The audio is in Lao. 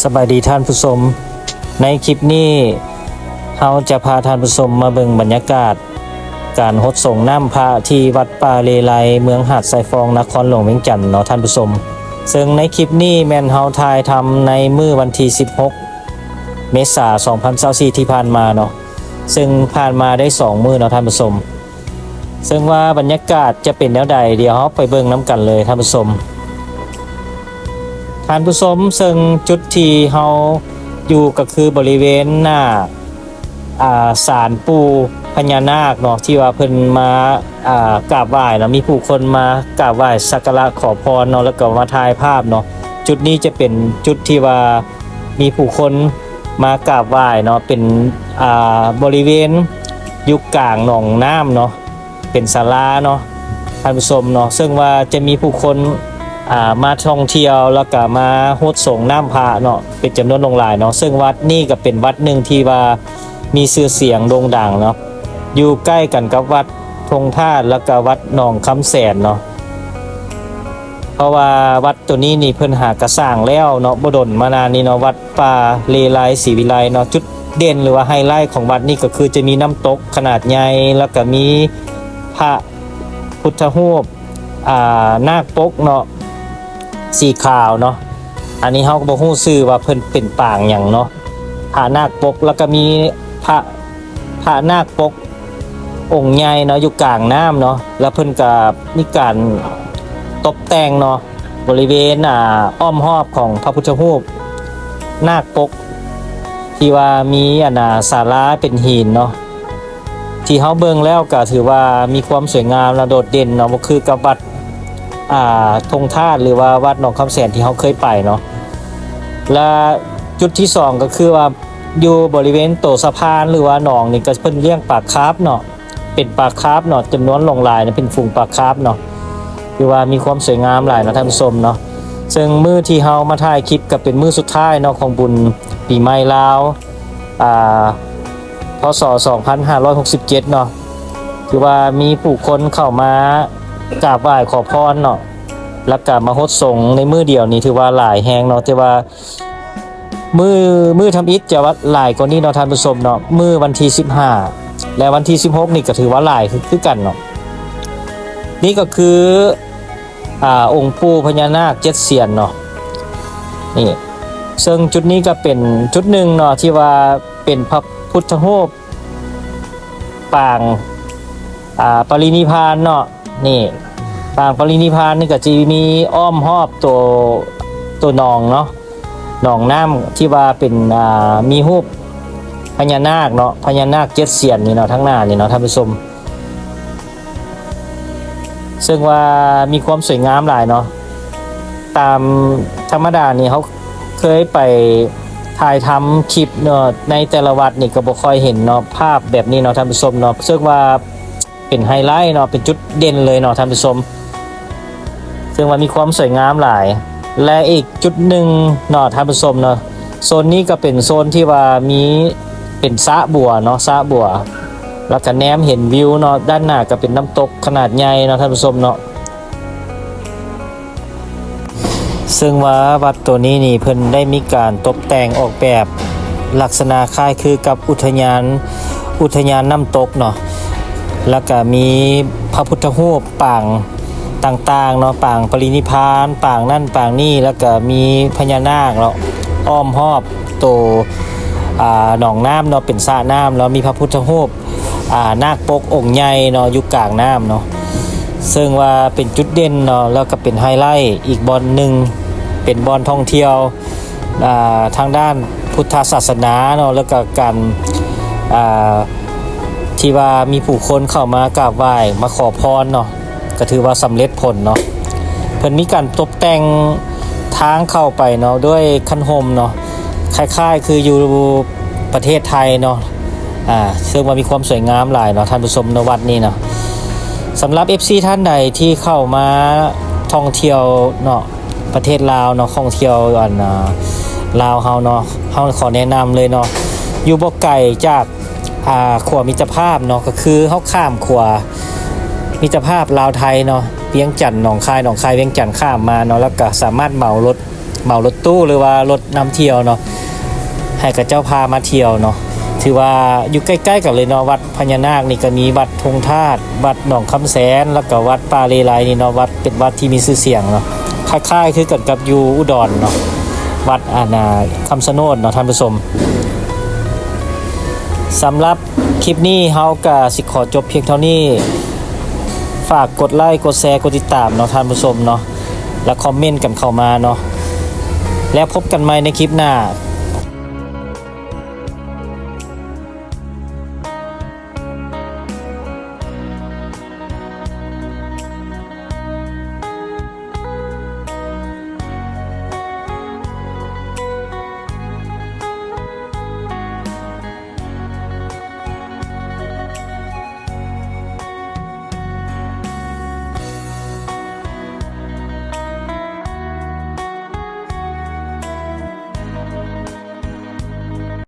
ສະບາຍດີທ່ານຜູ້ຊົມ, ໃນຄລິບນີ້ເຮົາຈະພາທ່ານຜູ້ຊົມມາເບິ່ງບັນຍາກາດການຫົດສົງນ້ຳພະທີ່ວັດປ່າເລໄລ ເມືອງຫາດຊາຍຟອງ ນະຄອນຫຼວງວຽງຈັນເນາະທ່ານຜູ້ຊົມ. ເຊິ່ງໃນຄລິບນີ້ແມ່ນເຮົາຖ່າຍທຳໃນມື້ວັນທີສິບຫົກ ເມສາ ສອງພັນຊາວສີ່ ທີ່ຜ່ານມາເນາະ, ເຊິ່ງຜ່ານມາໄດ້ສອງມື້ເນາະທ່ານຜູ້ຊົມ. ເຊິ່ງວ່າບັນຍາກາດຈະເປັນແນວໃດ ດຽວເຮົາໄປເບິ່ງນຳກັນເລີຍທ່ານຜູ້ຊົມ. ທ່ານຜູ້ຊົມ, ເຊິ່ງຈຸດທີ່ເຮົາຢູ່ກໍຄືບໍລິເວນໜ້າ ອ່າ ສານປູ່ພະຍານາກເນາະ ທີ່ວ່າເພິ່ນມາ ອ່າ ກາບໄຫວ້ເນາະ, ມີຜູ້ຄົນມາກາບໄຫວ້ສັກກາລະຂໍພອນເນາະ ແລ້ວກໍມາຖ່າຍພາບເນາະ. ຈຸດນີ້ຈະເປັນຈຸດທີ່ວ່າມີຜູ້ຄົນມາກາບໄຫວ້ເນາະ, ເປັນ ອ່າ ບໍລິເວນຢູ່ກາງໜອງນ້ຳເນາະ. ເປັນສາລາເນາະທ່ານຜູ້ຊົມເນາະ, ເຊິ່ງວ່າຈະມີຜູ້ຄົນ ອ່າ ມາທ່ອງທ່ຽວ ແລ້ວກະມາຫົດສົງນ້ຳພະເນາະ ເປັນຈຳນວນຫຼວງຫຼາຍເນາະ. ເຊິ່ງວັດນີ້ກະເປັນວັດໜຶ່ງທີ່ວ່າມີຊື່ສຽງໂດ່ງດັງເນາະ, ຢູ່ໃກ້ກັນກັບວັດທົ່ງທາດ ແລ້ວກະວັດໜອງຄຳແສນເນາະ. ເພາະວ່າວັດໂຕນີ້ນີ້ເພິ່ນຫາກະສ້າງແລ້ວເນາະ ບໍ່ດົນມານານນີ້ເນາະ, ວັດປ່າເລໄລ ສີວິໄລເນາະ. ຈຸດເດັ່ນ ຫຼືວ່າໄຮໄລຂອງວັດນີ້ກໍຄືຈະມີນ້ຳຕົກຂະໜາດໃຫຍ່ ແລ້ວກໍມີພະພຸດທະຮູບ ອ່າ ນາກປົກເນາະ ສີຂາວເນາະ. ອັນນີ້ເຮົາກໍບໍ່ຮູ້ຊື່ວ່າເພິ່ນເປັນປາງຫຍັງເນາະ, ພະນາກປົກ ແລ້ວກໍມີພະ ພະນາກປົກ ອົງໃຫຍ່ເນາະ ຢູ່ກາງນ້ຳເນາະ, ແລ້ວເພິ່ນກະມີການຕົບແຕ່ງເນາະ ບໍລິເວນ ອ່າ ອ້ອມຮອບຂອງພະພຸດທະຮູບນາກປົກ ທີ່ວ່າມີ ອັນນ່າ ສາລາເປັນຫີນເນາະ. ທີ່ເຮົາເບິ່ງແລ້ວກະຖືວ່າມີຄວາມສວຍງາມ ແລະ ໂດດເດັ່ນເນາະ, ບໍ່ຄືກັບວັດ ອ່າ ທົ່ງທາດ ຫຼືວ່າວັດໜອງຄຳແສນທີ່ເຮົາເຄີຍໄປເນາະ. ແລະ ຈຸດທີສອງກໍຄືວ່າ ຢູ່ບໍລິເວນໂຕສະພານ ຫຼືວ່າໜອງນີ້ ກໍເພິ່ນລ້ຽງປາຄາບເນາະ, ເປັນປາຄາບເນາະ, ຈຳນວນຫຼວງຫຼາຍເນາະ ເປັນຝູງປາຄາບເນາະ, ຖືວ່າມີຄວາມສວຍງາມຫຼາຍເນາະທ່ານຜູ້ຊົມເນາະ. ເຊິ່ງມື້ທີ່ເຮົາມາຖ່າຍຄລິບກໍເປັນມື້ສຸດທ້າຍເນາະ ຂອງບຸນປີໃໝ່ລາວ ອ່າ ພ.ສ. ສອງພັນຫ້າຮ້ອຍຫົກສິບເຈັດເນາະ, ຖືວ່າມີຜູ້ຄົນເຂົ້າມາກາບໄຫວ້ຂໍພອນເນາະ ແລ້ວກໍມາຫົດສົງໃນມື້ດຽວນີ້ ຖືວ່າຫຼາຍແຮງເນາະ, ແຕ່ວ່າ ມື້ ມື້ທຳອິດຈະວ່າຫຼາຍກວ່ານີ້ເນາະທ່ານຜູ້ຊົມເນາະ, ມື້ວັນທີສິບຫ້າ ແລະ ວັນທີສິບຫົກນີ້ກໍຖືວ່າຫຼາຍຄື ຄືກັນເນາະ. ນີ້ກໍຄື ອ່າ ອົງປູ່ພະຍານາກເຈັດສຽນເນາະ ນີ້. ເຊິ່ງຈຸດນີ້ກໍເປັນຈຸດໜຶ່ງເນາະ ທີ່ວ່າເປັນພະພຸດທະຮູບປາງ ອ່າ ປະລິນິບພານເນາະ. ນີ້ ປາງປະລິນິບພານນີ້ກໍຈະມີອ້ອມຮອບໂຕ ໂຕໜອງເນາະ, ໜອງນ້ຳທີ່ວ່າເປັນ ອ່າ ມີຮູບພະຍານາກເນາະ, ພະຍານາກເຈັດສຽນນີ້ເນາະ, ທາງໜ້ານີ້ເນາະທ່ານຜູ້ຊົມ. ເຊິ່ງວ່າມີຄວາມສວຍງາມຫຼາຍເນາະ. ຕາມທຳມະດານີ້ເຮົາເຄີຍໄປຖ່າຍທຳຄລິບເນາະ ໃນແຕ່ລະວັດນີ້ກໍບໍ່ຄ່ອຍເຫັນເນາະ ພາບແບບນີ້ເນາະທ່ານຜູ້ຊົມເນາະ. ເຊິ່ງວ່າ ເປັນໄຮໄລເນາະ, ເປັນຈຸດເດັ່ນເລີຍເນາະທ່ານຜູ້ຊົມ, ເຊິ່ງວ່າມີຄວາມສວຍງາມຫຼາຍ. ແລະ ອີກຈຸດໜຶ່ງເນາະທ່ານຜູ້ຊົມເນາະ, ໂຊນນີ້ກໍເປັນໂຊນທີ່ວ່າມີເປັນສະບົວເນາະ, ສະບົວ, ແລ້ວກໍແນມເຫັນວິວເນາະ, ດ້ານໜ້າກໍເປັນນ້ຳຕົກຂະໜາດໃຫຍ່ເນາະທ່ານຜູ້ຊົມເນາະ. ເຊິ່ງວ່າວັດໂຕນີ້ນີ້ ເພິ່ນໄດ້ມີການຕົກແຕ່ງອອກແບບລັກສະນະຄ້າຍຄືກັບອຸທະຍານ ອຸທະຍານນ້ຳຕົກເນາະ, ແລ້ວກະມີພະພຸດທະຮູບປາງຕ່າງໆເນາະ, ປາງປະລິນິບພານ, ປາງນັ້ນປາງນີ້, ແລ້ວກະມີພະຍານາກເນາະ ອ້ອມຮອບໂຕ ອ່າ ໜອງນ້ຳເນາະ, ເປັນສະນ້ຳ, ແລ້ວມີພະພຸດທະຮູບ ອ່າ ນາກປົກອົງໃຫຍ່ເນາະ ຢູ່ກາງນ້ຳເນາະ, ເຊິ່ງວ່າເປັນຈຸດເດັ່ນເນາະ ແລ້ວກໍເປັນໄຮໄລອີກບ່ອນໜຶ່ງ, ເປັນບ່ອນທ່ອງທ່ຽວ ອ່າ ທາງດ້ານພຸດທະສາສະໜາເນາະ, ແລ້ວກໍການ ອ່າ ທີ່ວ່າມີຜູ້ຄົນເຂົ້າມາກາບໄຫວ້ ມາຂໍພອນເນາະ. ກໍຖືວ່າສຳເລັດຜົນເນາະ. ເພິ່ນມີການຕົບແຕ່ງທາງເຂົ້າໄປເນາະ ດ້ວຍຄັນຮົ່ມເນາະ, ຄ້າຍໆຄືຢູ່ປະເທດໄທເນາະ, ອ່າ ເຊິ່ງວ່າມີຄວາມສວຍງາມຫຼາຍເນາະທ່ານຜູ້ຊົມເນາະ ວັດນີ້ເນາະ. ສຳລັບເອັຟຊີທ່ານໃດທີ່ເຂົ້າມາທ່ອງທ່ຽວເນາະ ປະເທດລາວເນາະ, ທ່ອງທ່ຽວ ອັນ ອ່າ ລາວເຮົາເນາະ, ເຮົາຂໍແນະນຳເລີຍເນາະ, ຢູ່ບໍ່ໄກຈາກ ອ່າ ຂົວມິດຕະພາບເນາະ, ກໍຄືເຮົາຂ້າມຂົວມິດຕະພາບລາວໄທເນາະ, ວຽງຈັນໜອງຄາຍ, ໜອງຄາຍວຽງຈັນ, ຂ້າມມາເນາະ, ແລ້ວກໍສາມາດເໝົາລົດ ເໝົາລົດຕູ້ ຫຼືວ່າລົດນຳທ່ຽວເນາະ ໃຫ້ເຂົາເຈົ້າພາມາທ່ຽວເນາະ. ຖືວ່າຢູ່ໃກ້ໆກັນເລີຍເນາະ ວັດພະຍານາກນີ້ກໍມີວັດທົ່ງທາດ ວັດໜອງຄຳແສນ ແລ້ວກໍວັດປ່າເລໄລນີ້ເນາະ ວັດ ເປັນວັດທີ່ມີຊື່ສຽງເນາະ ຄ້າຍໆຄືກັນກັບຢູ່ອຸດອນເນາະ ວັດ ອັນນ່າ ຄຳຊະໂນດເນາະທ່ານຜູ້ຊົມ. ສຳລັບຄລິບນີ້ເຮົາກໍຊິຂໍຈົບພຽງເທົ່ານີ້. ຝາກກົດໄລ ກົດແຊ ກົດຕິດຕາມເນາະທ່ານຜູ້ຊົມເນາະ ແລະ ຄອມເມັນກັນເຂົ້າມາເນາະ ແລ້ວພົບກັນໃໝ່ໃນຄລິບໜ້າ.